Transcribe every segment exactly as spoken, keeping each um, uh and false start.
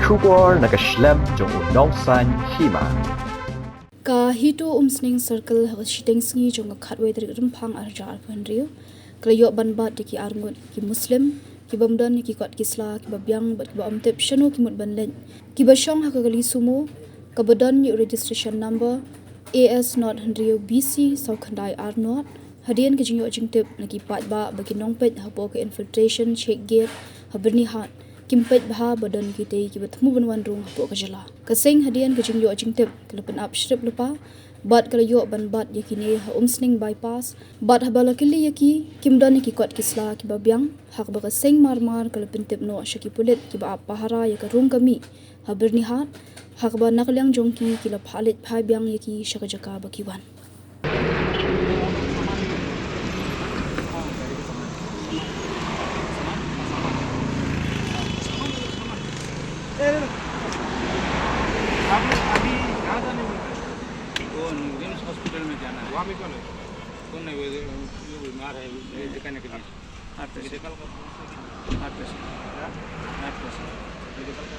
Khubor na ka shlem jong u nongsaiñ hima. Ka HITO Umsning Circle ha ka shiteng sngi jong ka khatwei tarik Rymphang arhajar arphew hynriew ka la ïoh ban bat ïa ki arngut ki Muslim ki bym don ïa ki kot ki sla, ki babiang bad ki bym tip shano ki mut ban leit, ki ba shong ha ka kali sumo ka ba don ïa u registration number A S not hynriew B C saw khyndai ar not. Hadien ka jingïoh jingtip na ki paidbah ba ki nongpeit hapoh ka Infiltration Check Gate ha Byrnihat kim peit bha ba don kitei ki ba thmu ban wan rung hapoh ka jylla. Ka seng hadien ka jingïoh jingtip ka la pynap shrip lypa bad ka la ïoh ban bat ïa kine ha Umsning Bypass. Bad haba la kylli ïa ki, kim don ïa ki kot ki sla ki babiang. Ha kaba ka seng mar mar ka la pyntip noh sha ki pulit ki ba ap pahara ïa ka rung ka mih ha Byrnihat, ha kaba na ka liang jong ki ki la phah leit phah biang ïa ki sha ka jaka ba ki wan. अभी, अभी यहाँ जाने में वो रिम्स हॉस्पिटल में जाना है। वहाँ पे कौन है? कौन है वो, वो बीमार है, वो दिखाने के लिए। हार्ट पेशेंट। हार्ट पेशेंट। हार्ट पेशेंट। मेडिकल का।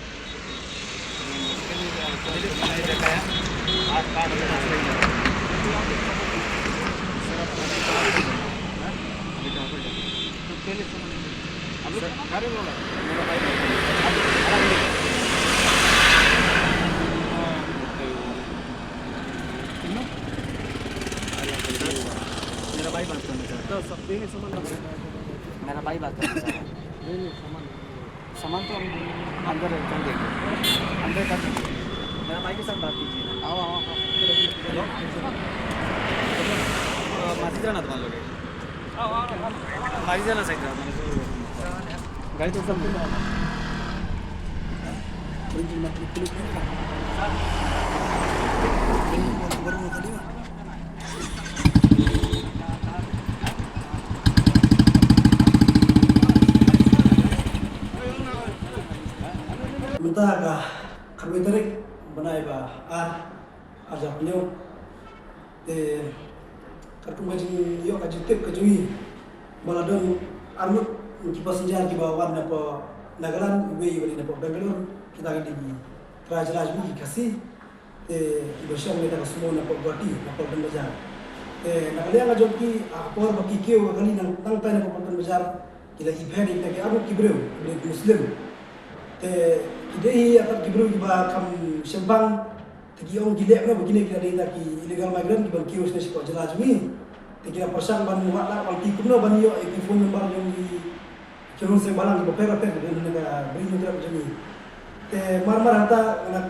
मेरा भाई बात करना चाह रहा है। मेरा भाई बात करना चाह रहा है। सामान तो हम अंदर कर देंगे, अंदर कर देंगे। मेरा भाई के साथ बात कीजिए ना। आओ, आओ, आओ। हेलो। अ, माथि जाना तुम्हारे लोग। आओ, आओ, आओ। माथि जाना साइड जाओ। गाड़ी तो सब Mynta ka khatwei tarik bnai ba ar, ar hajar hynñiew. Te katkum ka jingïoh ka jingtip ka jong ngi ba la don arngut ki passenger kiba wan napoh Nagaland, iwei iwei napoh Bangalore, kita ki dei ki trai jylla jong ngi ki Khasi. Te kiba shong na kata ka sumo napoh Guwahati, na Paltan Bazar. Te na ka liang ka jong ki, ha ka por ba ki kiew ka kali nang, nangtai napoh Paltan Bazar, ki la ïapher ïa kita ki arngut ki briew, ki briew Muslim. Te ki dei hi ïa ki briew kiba kham shemphang, te ki ong ki leh noh ba kine ki la dei kita ki illegal migrant kiban kiew shane shapoh jylla jong ngi. Te ki la pyrshang ban wad lad wan ki kumno ban ïoh ïa ki phone number jong ki ki rung seng balang kiba pher bapher kiba don ha ka Ri Hynñiewtrep jong ngi. Te mar mar hangta nga,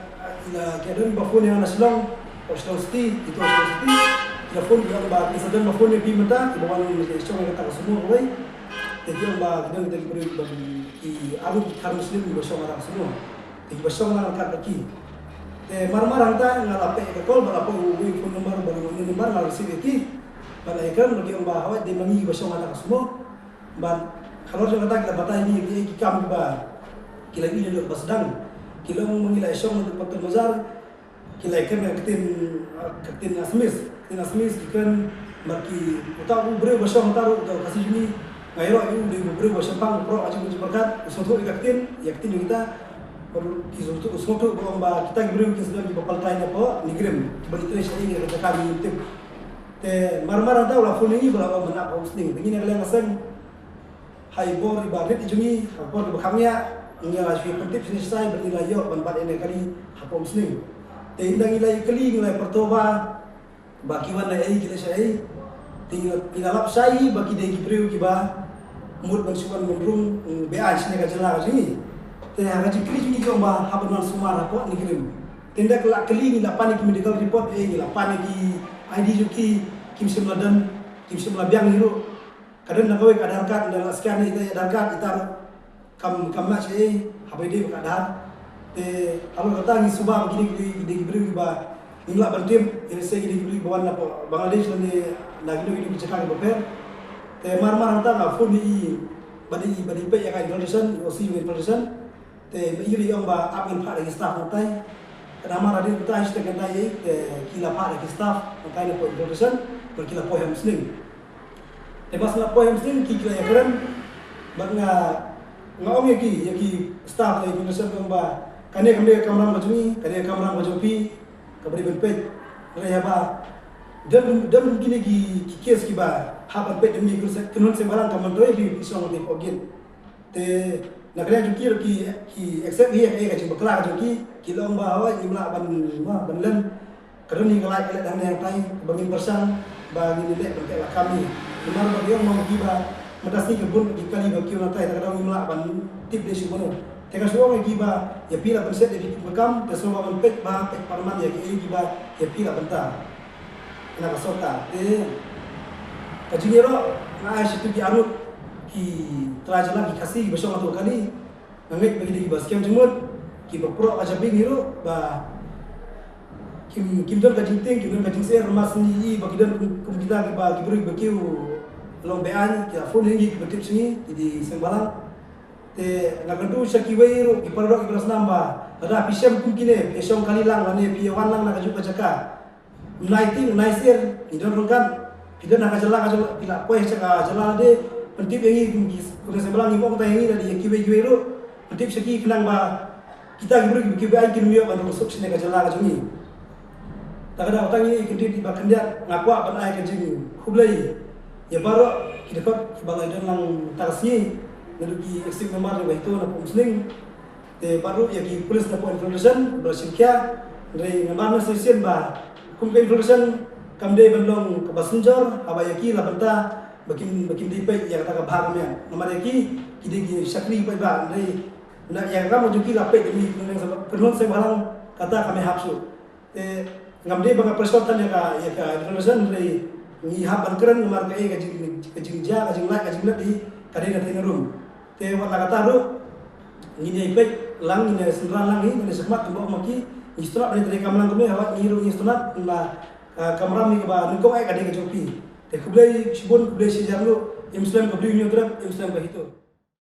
ïa la ki don ba phone ïa nga na Shillong, o Shillong City, ito Shillong City. Ki la phone ki ong ba ki sa don ba phone ïa phi mynta kiba wan shong ha kata ka sumo kawei. Te ki ong ba ki don kita ki briew kiba ki arngut ki Khar Muslim kiba shong ha kata ka sumo. Te kiba shong lang ryngkat bad ki. Te mar mar hangta nga la peit ïa ka call ba la poi uwei u phone number, ba la uwei number, nga la receive ïa ki. Ba la ïakren ba ki ong ba hawai dei ma ngi kiba shong ha kata ka sumo. Bad halor jong kata ki la batai ïa ngi ïa ki kam kiba ki la ïohi lut ba sdang. Ki la ong ma ngi la shong ha Paltan Bazar, ki la ïakren ka ktien, ka ktien Assamese, ktien Assamese ki kren. Bad ki, uta u briew ba shong hangta ruh, uta u Khasi jong ngi, nga ïaroh ïa u, u dei u briew ba shemphang, u proh ha jingmut jingpyrkhat, u sngewthuh ïa ka ktien, ïa ka ktien jong kita. Bad ki sngewthuh, u sngewthuh ba ong ba kita ki briew ki sdang kiba paltai napoh NEIGRIHMS, kiba ïa trei sha ïing ïa ka jaka ba ngim tip. Te mar mar hangta u la phone ïa ngi ba la ong ban ap ha Umsning. Te ngi na ka liang ka seng, ha i bor iba rit i jong ngi, ha i bor iba kham ngiah, ngi la shu pyntip shane shai bad ngi la ïoh ban bat ïa kane ka kali hapoh Umsning. Te ynda ngi la ïa kylli ngi la ïa pyrto ba, ba ki wan na ei, ki leit sha ei. Te ngi la, ngi la lap shai ba ki dei ki briew kiba mut ban shu wan ban rung, mm, beaiñ shane ka jylla ka jong ngi. Te ha ka jingkylli jong ngi ki ong ba hap ban wan sumar hapoh NEIGRIHMS. Te ynda ki la kylli ngi la pan ïa ki medical report, eh, ngi la pan ïa ki I D jong ki, kim shym la don, kim shym la biang hi ruh. Ka don na kawei ka Aadhaar card, ynda la scan ïa ita i Aadhaar card, ita kam, kam match ei, haba ïadei bad ka Aadhaar. Te halor kata ngi suba ba kine ki dei, ki dei ki briew kiba ngim lah ban tip, ïa lehse ki dei ki briew kiba wan napoh Bangladesh lane na kino kino ki jaka kiba pher. Te mar mar hangta nga phone ïa i ba dei, ba dei peit ïa ka Infiltration, O C Infiltration. Te ma i ruh i ong ba ap ngin phah da ki staff nangtai. Ka namar hadien kata hashtag nangtai ei, te ki la phah da ki staff nangtai napoh Infiltration, bad ki la poi ha Umsning. Te ba shu la poi ha Umsning ki, ki la ïakren, bad nga, nga ong ïa ki, ïa ki staff na Infiltration ka ong ba Kane kam dei ka kamram ka jong ngi, kane ka kamram ka jong phi, kaba dei ban peit. Hynrei haba don, don kine ki, ki case kiba hap ban peit da kine ki kynhun seng bhalang, kam myntoi ba phi shong hapoh gate. Te na ka liang jong ki ruh ki, ki accept hi ïa ka, ïa ka jingbakla ka jong ki, ki la ong ba hooid ngim lah ban, ban len. Ka don hi ka lait ka leit hangne hangtai ba ngin pyrshang ba ngin ïaleh ban teh lakam hi. Namar ba ki ong ma ki ba mynta sngi ka bun ki kali ba kiew nangtai, te ka daw ngim lah ban tip dei shuh mano. Te nga shu ong ïa ki ba ïa phi lah ban set ïa phi kum ka kam, te sngewbha ban peit ba peit parman ïa kiei kiba ïa phi lah bynta na ka sorkar. Te ka jingïaroh nga ai sha kito ki arngut ki trai jylla ki Khasi kiba shong ha tu kali. Nga ngeit ba ki dei kiba skhem jingmut, kiba proh ka jabieng hi ruh, ba kim, kim don ka jingtieng, kim don ka jingsyier, mas ngi i ba ki don kum, kum kita kiba, ki briew kiba kiew long beaiñ, ki la phone ïa ngi kiba tip sha ngi, ki dei seng bhalang. Te nga kyntu sha kiwei ruh ki paralok kiba la snam ba lada phi shem kum kine, phi shong kali lang lane phi ïa wan lang na kajuh ka jaka, nai tieng nai syier, ngi don ryngkat. Phi don ha ka jylla ka jong, phi la poi sha ka jylla lade, pyntip ïa ngi kum ki, kum ki seng bhalang, ngi ong tang ïa ngi lade ïa kiwei kiwei ruh, pyntip sha ki khnang ba kita ki briew kiba kiew beaiñ kin ym ïoh ban rung suk shane ka jylla ka jong ngi. Ta ka daw tang ïa ngi kyntien iba khyndiat, nga kwah ban ai ka jingkhublei ïa baroh ki dkhot kiba la ïadon lang mynta ka sngi, naduh ki executive member jong ka HITO na Umsning. Te bad ruh ïa ki police na poh infiltration ba la shim khia. Hynrei nga mad na shisien ba kum ka infiltration kam dei ban long kaba synjor haba ïa ki la bynta ba kim, ba kim dei peit ïa kata ka bha ka miat. Namar ïa ki, ki dei ki shakri paidbah, hynrei na ïa ka kam jong ki la peit ïa ki kynhun seng bhalang, kata kam hap shuh. Te ngam dei ba nga pressure than ïa ka, ïa ka infiltration, hynrei ngi hap ban kren namar kaei ka jing, ka jingjia, ka jinglait, ka jingmynta hi ka dei na teng rum. Te wat la kata ruh ngin ïa peit lang, ngin ïa synran lang hi, ngin ïa shakmat kumba ong ma ki, ngi sngewtynnat na ka kam lang kumne, haba ngi ruh ngi sngewtynnat na, ah, kamram hi kaba nyngkong eh ka dei ka jong phi. Te khublei shibun, khublei shihajar nguh, im slem ka briew Hynñiewtrep, im slem ka HITO.